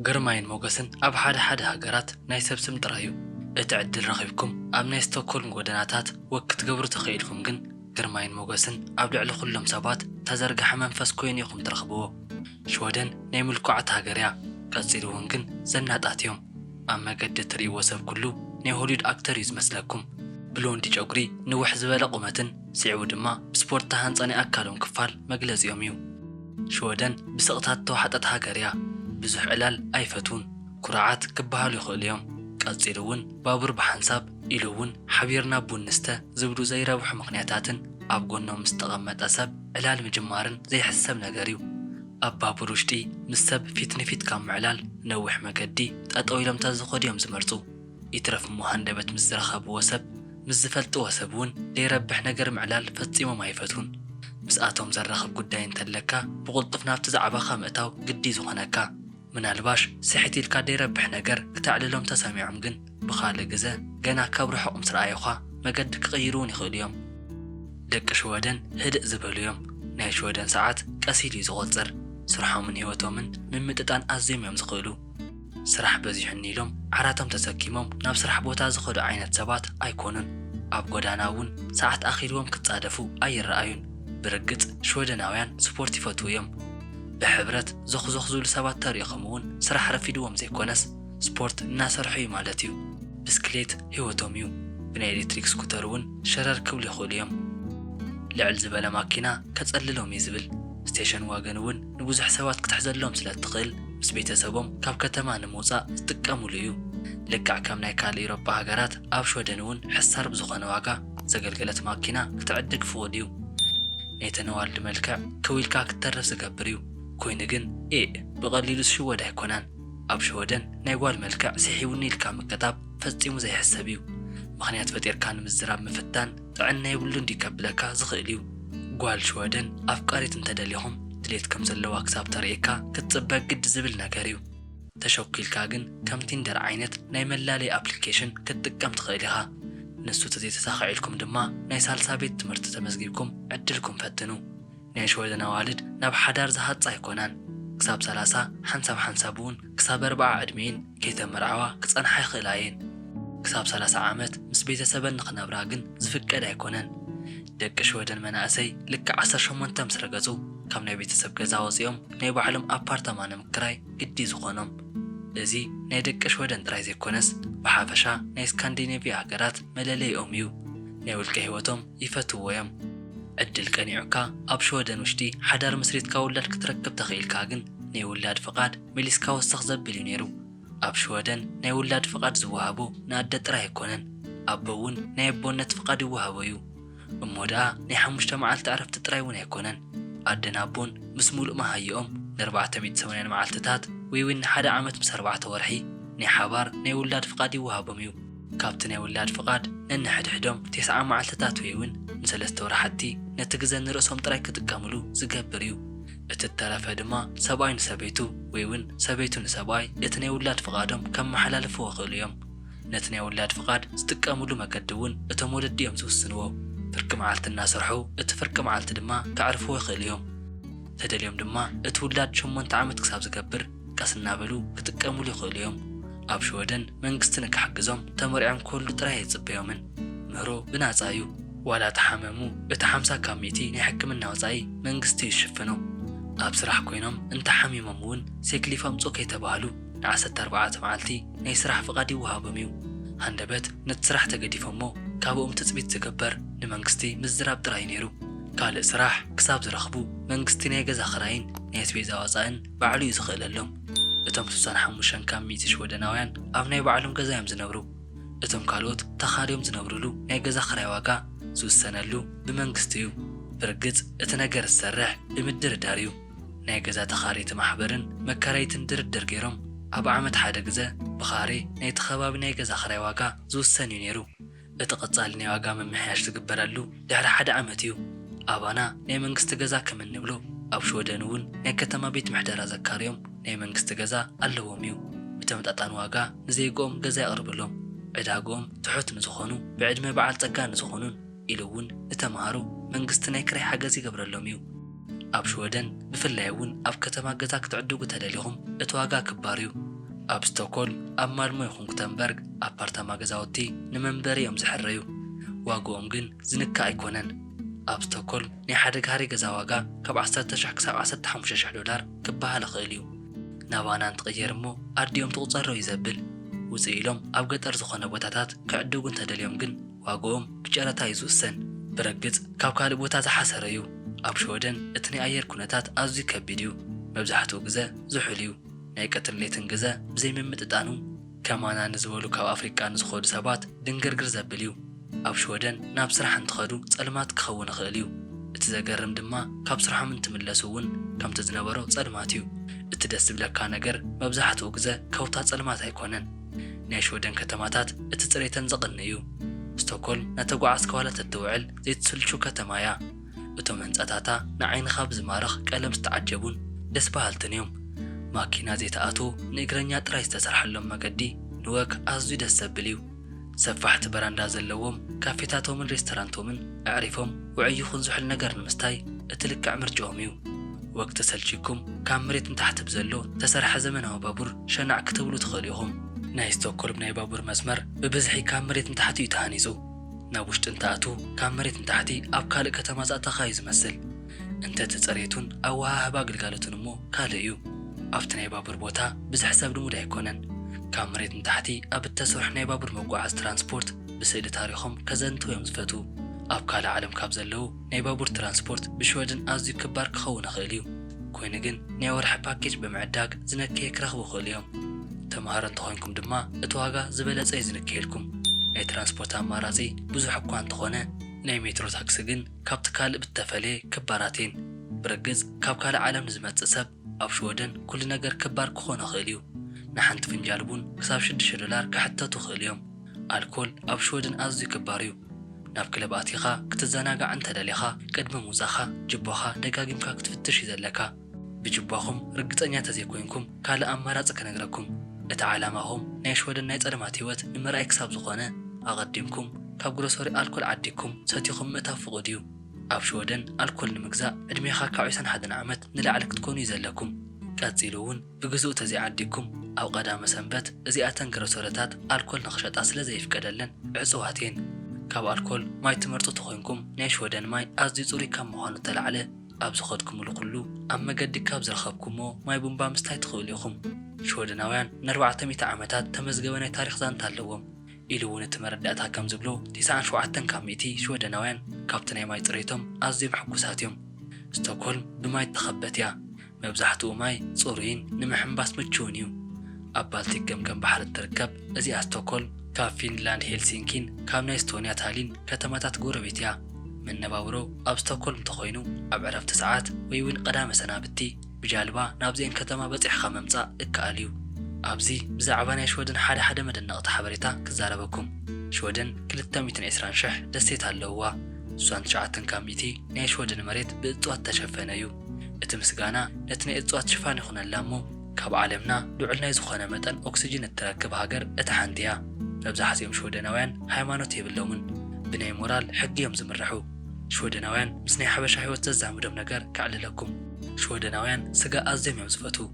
ግርማይን ሞገስን ኣብ ሓደ ሓደ ሃገራት ናይ ሰብ ስም ጥራይ እዩ። እቲ ዕድል ረኺብኩም ኣብ ናይ ስቶክሆልም ጎደናታት ወክ ክትገብሩ ተኽኢልኩም ግን፣ ግርማይን ሞገስን ኣብ ልዕሊ ኩሎም ሰባት ተዘርግሐ መንፈስ ኮይኑ ኢኹም ትረኽብዎ። ሽወደን ናይ ምልኩዓት ሃገር እያ። ቀጺሉ እውን ግን ዘናጣት እዮም። ኣብ መገዲ እትርእይዎ ሰብ ኩሉ ናይ ሆሊውድ ኣክተር እዩ ዝመስለኩም። ብሎንዲ ጨጉሪ፣ ንውሕ ዝበለ ቁመትን ስዒቡ ድማ ብስፖርት ተሃንጸ ናይ ኣካሎም ክፋል መግለጺኦም እዩ። ሽወደን ብስቕታት ተዋሕጠት ሃገር እያ። ብዙሕ ዕላል ኣይፈትዉን። ኩራዓት ክበሃሉ ይኽእሉ እዮም። ቀጺሉ እውን ባቡር ብሓንሳብ ኢሉ እውን ሓቢርና ቡን ንስተ ዝብሉ ዘይረብሑ ምኽንያታትን ኣብ ጎኖም ምስ ተቐመጠ ሰብ ዕላል ምጅማርን ዘይሕሰብ ነገር እዩ። ኣብ ባቡር ውሽጢ ምስ ሰብ ፊት ንፊት ካብ ምዕላል ነዊሕ መገዲ ጠጠው ኢሎም ተዝኸዱ እዮም ዝመርጹ። ይትረፍ እሞ ሃንደበት ምስ ዝረኸብዎ ሰብ፣ ምስ ዝፈልጥዎ ሰብ እውን ዘይረብሕ ነገር ምዕላል ፈጺሞም ኣይፈትዉን። ምስኣቶም ዘራኽብ ጉዳይ እንተለካ ብቕልጡፍ ናብቲ ዛዕባኻ ምእታው ግዲ ዝኾነካ። ምናልባሽ ስሕት ኢልካ ዘይረብሕ ነገር ክተዕልሎም ተሰሚዖም ግን ብኻልእ ግዘ ገና ካብ ርሑቕ ምስ ረኣዩኻ መገዲ ክቕይሩ እውን ይኽእሉ እዮም። ደቂ ሽወደን ህድእ ዝበሉ እዮም። ናይ ሽወደን ሰዓት ቀስ ኢሉ እዩ ዝቖጽር። ስርሖምን ህይወቶምን ምምጥጣን ኣዝዮም እዮም ዝኽእሉ። ስራሕ በዚሑኒ ኢሎም ዓራቶም ተሰኪሞም ናብ ስራሕ ቦታ ዝኸዱ ዓይነት ሰባት ኣይኮኑን። ኣብ ጎዳና እውን ሰዓት ኣኺልዎም ክጻደፉ ኣይረኣዩን። ብርግጽ ሽወደናውያን ስፖርት ይፈትዉ እዮም። ብሕብረት ዞኽዞኽ ዝብሉ ሰባት ተሪእኹም እውን ስራሕ ረፊድዎም ዘይኮነስ ስፖርት እናሰርሑ እዩ ማለት እዩ። ብስክሌት ህይወቶም እዩ። ብናይ ኤሌክትሪክ ስኩተር እውን ሸረር ክብሉ ይኽእሉ እዮም። ልዕል ዝበለ ማኪና ከጸልሎም እዩ ዝብል። ስቴሽን ዋገን እውን ንብዙሕ ሰባት ክትሕዘሎም ስለ እትኽእል ምስ ቤተሰቦም ካብ ከተማ ንምውጻእ ዝጥቀሙሉ እዩ። ልክዕ ከም ናይ ካልእ ኤውሮጳ ሃገራት ኣብ ሽወደን እውን ሕሳር ብዝኾነ ዋጋ ዘገልገለት ማኪና ክትዕድግ ፍቑድ እዩ። ናይ ተነዋልዲ መልክዕ ክው ኢልካ ክትተርፍ ዝገብር እዩ። ኮይኑ ግን ኤእ ብቐሊሉ ዝሽወድ ኣይኮነን። ኣብ ሽወደን ናይ ጓል መልክዕ ስሒቡኒ ኢልካ ምቅጣብ ፈጺሙ ዘይሕሰብ እዩ። ምኽንያት ፈጢርካ ንምዝራብ ምፍታን ጥዕና የብሉን ድዩ ከብለካ ዝኽእል እዩ። ጓል ሽወደን ኣፍቃሪት እንተደሊኹም ድሌት ከም ዘለዋ ክሳብ ተርእየካ ክትጽበ ግዲ ዝብል ነገር እዩ። ተሸኪልካ ግን ከም ቲንደር ዓይነት ናይ መላለይ ኣፕሊኬሽን ክትጥቀም ትኽእል ኢኻ። ንሱ ተዘይተሳኺዕልኩም ድማ ናይ ሳልሳ ቤት ትምህርቲ ተመዝጊብኩም ዕድልኩም ፈትኑ። ናይ ሽወደን ኣዋልድ ናብ ሓዳር ዝሃጻ ኣይኮናን። ክሳብ ሰላሳ ሓንሳብ ሓንሳብ እውን ክሳብ ኣርብዓ ዕድሜን ከይተመርዓዋ ክጸንሓ ይኽእላ እየን። ክሳብ ሰላሳ ዓመት ምስ ቤተሰበን ንኽነብራ ግን ዝፍቀድ ኣይኮነን። ደቂ ሽወደን መናእሰይ ልክዕ ዓሰርተ ሸሞንተ ምስ ረገጹ ካብ ናይ ቤተሰብ ገዛ ወጺኦም ናይ ባዕሎም ኣፓርታማ ንምክራይ ግዲ ዝኾኖም። እዚ ናይ ደቂ ሽወደን ጥራይ ዘይኮነስ ብሓፈሻ ናይ ስካንዲኔቪያ ሃገራት መለለይኦም እዩ። ናይ ውልቀ ህይወቶም ይፈትዎ እዮም። ዕድል ቀኒዑካ ኣብ ሽወደን ውሽጢ ሓዳር መስሪትካ ውላድ ክትረክብ ተኽኢልካ ግን ናይ ውላድ ፍቓድ መሊስካ ወሰኽ ዘብል እዩ ነይሩ። ኣብ ሽወደን ናይ ውላድ ፍቓድ ዝወሃቦ ንኣደ ጥራይ ኣይኮነን። ኣቦ እውን ናይ ኣቦነት ፍቓድ ይወሃቦ እዩ። እሞ ደኣ ናይ ሓሙሽተ መዓልቲ ዕረፍቲ ጥራይ እውን ኣይኮነን። ኣደን ኣቦን ምስ ሙሉእ መሃይኦም ንኣርባዕተ ሚእቲ ሰማንያን መዓልትታት ወይ እውን ንሓደ ዓመት ምስ ኣርባዕተ ወርሒ ናይ ሓባር ናይ ውላድ ፍቓድ ይወሃቦም እዩ። ካብቲ ናይ ውላድ ፍቓድ ነንሕድሕዶም ተስዓ መዓልትታት ወይ እውን ንሰለስተ ወርሓቲ ነቲ ግዘ ንርእሶም ጥራይ ክጥቀምሉ ዝገብር እዩ። እቲ እተረፈ ድማ ሰብኣይ ንሰበይቱ ወይ እውን ሰበይቱ ንሰብኣይ እቲ ናይ ውላድ ፍቓዶም ከመሓላልፍዎ ይኽእሉ እዮም። ነቲ ናይ ውላድ ፍቓድ ዝጥቀምሉ መገዲ እውን እቶም ወለዲ እዮም ዝውስንዎ። ፍርቂ መዓልቲ እናሰርሑ እቲ ፍርቂ መዓልቲ ድማ ከዕርፍዎ ይኽእሉ እዮም። ተደልዮም ድማ እቲ ውላድ ሸሞንተ ዓመት ክሳብ ዝገብር ቀስ እናበሉ ክጥቀምሉ ይኽእሉ እዮም። ኣብ ሽወደን መንግስቲ ንክሕግዞም ተመርዕዮም ክወልዱ ጥራይ ኣይጽበዮምን። ምህሮ ብናጻ እዩ። ዋላ ተሓመሙ እቲ ሓምሳ ካብ ሚእቲ ናይ ሕክምና ወጻኢ መንግስቲ እዩ ዝሽፍኖ። ኣብ ስራሕ ኮይኖም እንተሓሚሞም እውን ሴክሊፍ ኣምጽኡ ከይተባህሉ ንዓሰርተ ኣርባዕተ መዓልቲ ናይ ስራሕ ፍቓድ ይወሃቦም እዩ። ሃንደበት ነቲ ስራሕ ተገዲፎሞ ካብኦም ትጽቢት ዝግበር ንመንግስቲ ምዝራብ ጥራይ እዩ ነይሩ። ካልእ ስራሕ ክሳብ ዝረኽቡ መንግስቲ ናይ ገዛ ክራይን ናይ ኣስቤዛ ወጻእን ባዕሉ እዩ ዝኽእለሎም። እቶም ስሳን ሓሙሽተን ካብ ሚእቲ ሽወደናውያን ኣብ ናይ ባዕሎም ገዛ እዮም ዝነብሩ። እቶም ካልኦት ተኻርዮም ዝነብሩሉ ናይ ገዛ ክራይ ዋጋ ዝውሰነሉ ብመንግስቲ እዩ። ብርግጽ እቲ ነገር ዝሰርሕ ብምድርዳር እዩ። ናይ ገዛ ተኻረይቲ ማሕበርን መከራይትን ድርድር ገይሮም ኣብ ዓመት ሓደ ግዘ ብኻሬ ናይቲ ከባቢ ናይ ገዛ ክራይ ዋጋ ዝውሰን እዩ ነይሩ። እቲ ቀጻሊ ናይ ዋጋ ምምሕያሽ ዝግበረሉ ድሕሪ ሓደ ዓመት እዩ። ኣባና ናይ መንግስቲ ገዛ ከም እንብሎ ኣብ ሽወደን እውን ናይ ከተማ ቤት ምሕደራ ዘካርዮም ናይ መንግስቲ ገዛ ኣለዎም እዩ። ብተመጣጣኒ ዋጋ ንዜግኦም ገዛ የቕርብሎም። ዕዳግኦም ትሑት ንዝኾኑ ብዕድመ በዓል ጸጋ ንዝኾኑን ኢሉ እውን ንተምሃሮ መንግስቲ ናይ ክራይ ሓገዝ ይገብረሎም እዩ። ኣብ ሽወደን ብፍላይ እውን ኣብ ከተማ ገዛ ክትዕድጉ ተደሊኹም እቲ ዋጋ ክባር እዩ። ኣብ ስቶኮልም ኣብ ማልሞ ይኹን ጉተንበርግ ኣፓርታማ ገዛውቲ ንመንበሪ እዮም ዝሕረዩ። ዋግኦም ግን ዝንካእ ኣይኮነን። ኣብ ስቶኮልም ናይ ሓደ ካሬ ገዛ ዋጋ ካብ ዓሰርተ ሽሕ ክሳብ ዓሰርተ ሓሙሽተ ሽሕ ዶላር ክበሃል ይኽእል እዩ። ናባና እንትቕየር እሞ ኣዲኦም ትቑጸር ዶ እዩ ዘብል። ውፅእ ኢሎም ኣብ ገጠር ዝኾነ ቦታታት ክዕድጉ እንተደልዮም ግን ዋግኦም ብጨረታ እዩ ዝውሰን። ብርግጽ ካብ ካልእ ቦታ ዝሓሰረ እዩ። ኣብ ሽወደን እቲ ናይ ኣየር ኩነታት ኣዝዩ ከቢድ እዩ። መብዛሕትኡ ግዘ ዝሑል እዩ። ናይ ቀትርን ለይትን ግዘ ብዘይምምጥጣኑ ከማና ንዝበሉ ካብ ኣፍሪቃ ንዝኸዱ ሰባት ድንግርግር ዘብል እዩ። ኣብ ሽወደን ናብ ስራሕ እንትኸዱ ጸልማት ክኸውን ይኽእል እዩ። እቲ ዘገርም ድማ ካብ ስርሖም እንትምለሱ እውን ከምቲ ዝነበሮ ጸልማት እዩ። እቲ ደስ ዝብለካ ነገር መብዛሕትኡ ግዘ ከውታ ጸልማት ኣይኮነን። ናይ ሽወደን ከተማታት እቲ ጽሬተን ዘቕንእ እዩ። ስቶኮልም ናተጓዓዝካ ዋላ ተትውዕል ዘይትስልቹ ከተማ እያ። እቶም ህንጻታታ ንዓይንኻ ብዝማርኽ ቀለም ዝተዓጀቡን ደስ በሃልትን እዮም። ማኪና ዘይትኣትዎ ንእግረኛ ጥራይ ዝተሰርሓሎም መገዲ ንወክ ኣዝዩ ደስ ዘብል እዩ። ሰፋሕቲ በረንዳ ዘለዎም ካፌታቶምን ሬስቶራንቶምን ኣዕሪፎም ውዑይ ይኹን ዝሑል ነገር ንምስታይ እቲ ልክዕ ምርጫኦም እዩ። ወክ ተሰልቺኩም ካብ መሬት ንታሕቲ ብዘሎ ተሰርሐ ዘመናዊ ባቡር ሸናዕ ክትብሉ ትኽእሉ ኢኹም። ናይ ስቶክሆልም ናይ ባቡር መስመር ብብዝሒ ካብ መሬት ንታሕቲ እዩ ተሃኒጹ። ናብ ውሽጢ እንትኣቱ ካብ መሬት ንታሕቲ ኣብ ካልእ ከተማ ዝኣተኻ እዩ ዝመስል። እንተ እቲ ጽሬቱን ኣወሃህባ ግልጋሎቱን እሞ ካልእ እዩ። ኣብቲ ናይ ባቡር ቦታ ብዝሕ ሰብ ልሙድ ኣይኮነን። ካብ መሬት ንታሕቲ ኣብ እተሰርሑ ናይ ባቡር መጓዓዝ ትራንስፖርት ብስእሊ ታሪኾም ከዘንትው እዮም ዝፈትዉ። ኣብ ካልእ ዓለም ካብ ዘለዉ ናይ ባቡር ትራንስፖርት ብሽወደን ኣዝዩ ክባር ክኸውን ይኽእል እዩ። ኮይኑ ግን ናይ ወርሒ ፓኬጅ ብምዕዳግ ዝነከየ ክረኽቡ ይኽእሉ እዮም። ተምሃሮ እንተኾይንኩም ድማ እቲ ዋጋ ዝበለጸ እዩ ዝንከየልኩም። ናይ ትራንስፖርት ኣማራጺ ብዙሕ እኳ እንተኾነ ናይ ሜትሮ ታክሲ ግን ካብቲ ካልእ ብተፈለየ ክባራት እየን። ብርግጽ ካብ ካልእ ዓለም ንዝመጽእ ሰብ ኣብ ሽወደን ኩሉ ነገር ክባር ክኾን ይኽእል እዩ። ንሓንቲ ፍንጃል ቡን ክሳብ ሽዱሽተ ዶላር ክሕተቱ ይኽእሉ እዮም። ኣልኮል ኣብ ሽወደን ኣዝዩ ክባር እዩ። ናብ ክለብ ኣቲኻ ክትዘናጋዕ እንተደሊኻ ቅድሚ ምውጻኻ ጅቦኻ ደጋጊምካ ክትፍትሽ እዩ ዘለካ። ብጅባኹም ርግጸኛ ተዘይኮይንኩም ካልእ ኣማራጺ ክነግረኩም። እቲ ዓላማኹም ናይ ሽወደን ናይ ጸልማት ህይወት ንምርኣይ ክሳብ ዝኾነ ኣቐዲምኩም ካብ ግሮሰሪ ኣልኮል ዓዲግኩም ሰቲኹም ምእታው ፍቑድ እዩ። ኣብ ሽወደን ኣልኮል ንምግዛእ ዕድሜኻ ካብ ዕስራን ሓደን ዓመት ንላዕሊ ክትኮኑ እዩ ዘለኩም። ቀጺሉ እውን ብግዝኡ ተዘይዓዲግኩም ኣብ ቀዳመ ሰንበት እዚኣተን ግሮሰሪታት ኣልኮል ንኽሸጣ ስለ ዘይፍቀደለን ዕጹዋት እየን። ካብ ኣልኮል ማይ ትመርጹ ተኾይንኩም ናይ ሽወደን ማይ ኣዝዩ ጽሩይ ካብ ምዃኑ ተላዕለ ኣብ ዝኸድኩምሉ ኩሉ ኣብ መገዲ ካብ ዝረኸብኩሞ ማይ ቡምባ ምስታይ ትኽእሉ ኢኹም። ሽወደናውያን ንኣርባዕተ ሚእቲ ዓመታት ተመዝገበ ናይ ታሪኽ ዛንታ ኣለዎም ኢሉ እውን እቲ መረዳእታ ከም ዝብሎ ተስዓን ሸውዓተን ካብ ሚእቲ ሽወደናውያን ካብቲ ናይ ማይ ጽሬቶም ኣዝዮም ሕጉሳት እዮም። ስቶክሆልም ብማይ እተኸበት እያ። መብዛሕትኡ ማይ ጽሩይን ንምሕንባስ ምቹውን እዩ። ኣብ ባልቲክ ገምገም ባሕሪ እትርከብ እዚኣ ስቶክሆልም ካብ ፊንላንድ ሄልሲንኪን ካብ ናይ ኤስቶንያ ታሊን ከተማታት ጎረቤት እያ። መነባብሮ ኣብ ስቶክሆልም እንተኾይኑ ኣብ ዕረፍቲ ሰዓት ወይ እውን ቀዳመ ሰናብቲ ብጃልባ ናብዚአን ከተማ በጺሕኻ ምምጻእ እከኣል እዩ። ኣብዚ ብዛዕባ ናይ ሽወደን ሓደ ሓደ መደነቕቲ ሓበሬታ ክዛረበኩም። ሽወደን ክልተ ሚእትን ዕስራን ሽሕ ደሴት ኣለውዋ። ስሳን ትሽዓተን ካብ ሚእቲ ናይ ሽወደን መሬት ብእጽዋት ተሸፈነ እዩ። እቲ ምስጋና ነቲ ናይ እጽዋት ሽፋን ይኹነላ እሞ ካብ ዓለምና ልዑል ናይ ዝኾነ መጠን ኦክስጅን እትረክብ ሃገር እታ ሓንቲ እያ። መብዛሕትኦም ሽወደናውያን ሃይማኖት የብሎምን። ብናይ ሞራል ሕጊ እዮም ዝምርሑ። ሽወደናውያን ምስ ናይ ሓበሻ ህይወት ዘዛምዶም ነገር ከዕልለኩም። ሽወደናውያን ስጋ ኣዝዮም እዮም ዝፈትዉ።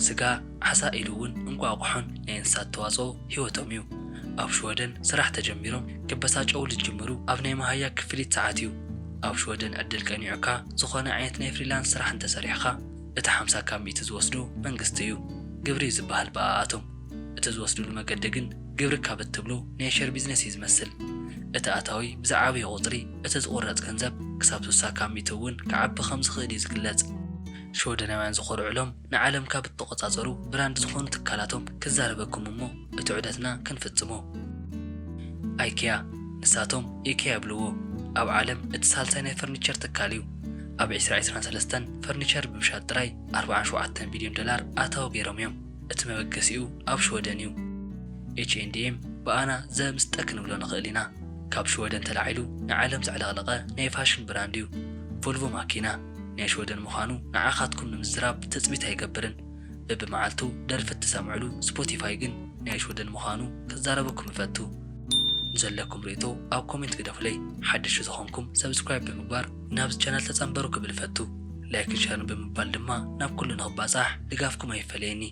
ስጋ፣ ዓሳ ኢሉ እውን እንቋቑሖን ናይ እንስሳት ተዋጽኦ ህይወቶም እዩ። ኣብ ሽወደን ስራሕ ተጀሚሮም ክበሳጨዉ ዝጅምሩ ኣብ ናይ መሃያ ክፍሊት ሰዓት እዩ። ኣብ ሽወደን ዕድል ቀኒዑካ ዝኾነ ዓይነት ናይ ፍሪላንስ ስራሕ እንተሰሪሕኻ እቲ ሓምሳ ካብ ሚእቲ ዝወስዶ መንግስቲ እዩ። ግብሪ እዩ ዝበሃል ብኣኣቶም። እቲ ዝወስድሉ መገዲ ግን ግብሪ ካብ እትብሎ ናይ ሸር ቢዝነስ እዩ ዝመስል። እቲ ኣታዊ ብዝዓበየ ቁጽሪ እቲ ዝቑረጽ ገንዘብ ክሳብ ስሳ ካብ ሚእቲ እውን ክዓቢ ከም ዝኽእል እዩ ዝግለጽ። ሽወደናውያን ዝኾርዑሎም ንዓለም ካብ እተቖጻጸሩ ብራንድ ዝኾኑ ትካላቶም ክዛረበኩም እሞ እቲ ዑደትና ክንፍጽሞ። ኣይኪያ፣ ንሳቶም ኢኪያ ይብልዎ፣ ኣብ ዓለም እቲ ሳልሳይ ናይ ፈርኒቸር ትካል እዩ። ኣብ ዕስራ ዕስራን ሰለስተን ፈርኒቸር ብምሻጥ ጥራይ ኣርባዓን ሸውዓተን ቢልዮን ዶላር ኣታዊ ገይሮም እዮም። እቲ መበገሲኡ ኣብ ሽወደን እዩ። ኤች ኤንድ ኤም ብኣና ዘምስጠ ክንብሎ ንኽእል ኢና። ካብ ሽወደን ተላዒሉ ንዓለም ዘዕለቕለቐ ናይ ፋሽን ብራንድ እዩ። ቮልቮ ማኪና ናይ ሽወደን ምዃኑ ንዓኻትኩም ንምዝራብ ትጽቢት ኣይገብርን። በብመዓልቱ ደርፊ እትሰምዕሉ ስፖቲፋይ ግን ናይ ሽወደን ምዃኑ ክዛረበኩም እፈቱ። ንዘለኩም ርእይቶ ኣብ ኮሜንት ግደፉለይ። ሓደሽቲ ዝኾንኩም ሰብስክራይብ ብምግባር ናብዚ ቻናል ተጸንበሩ ክብል እፈቱ። ላይክን ሸርን ብምባል ድማ ናብ ኩሉ ንኽባጻሕ ድጋፍኩም ኣይፈለየኒ።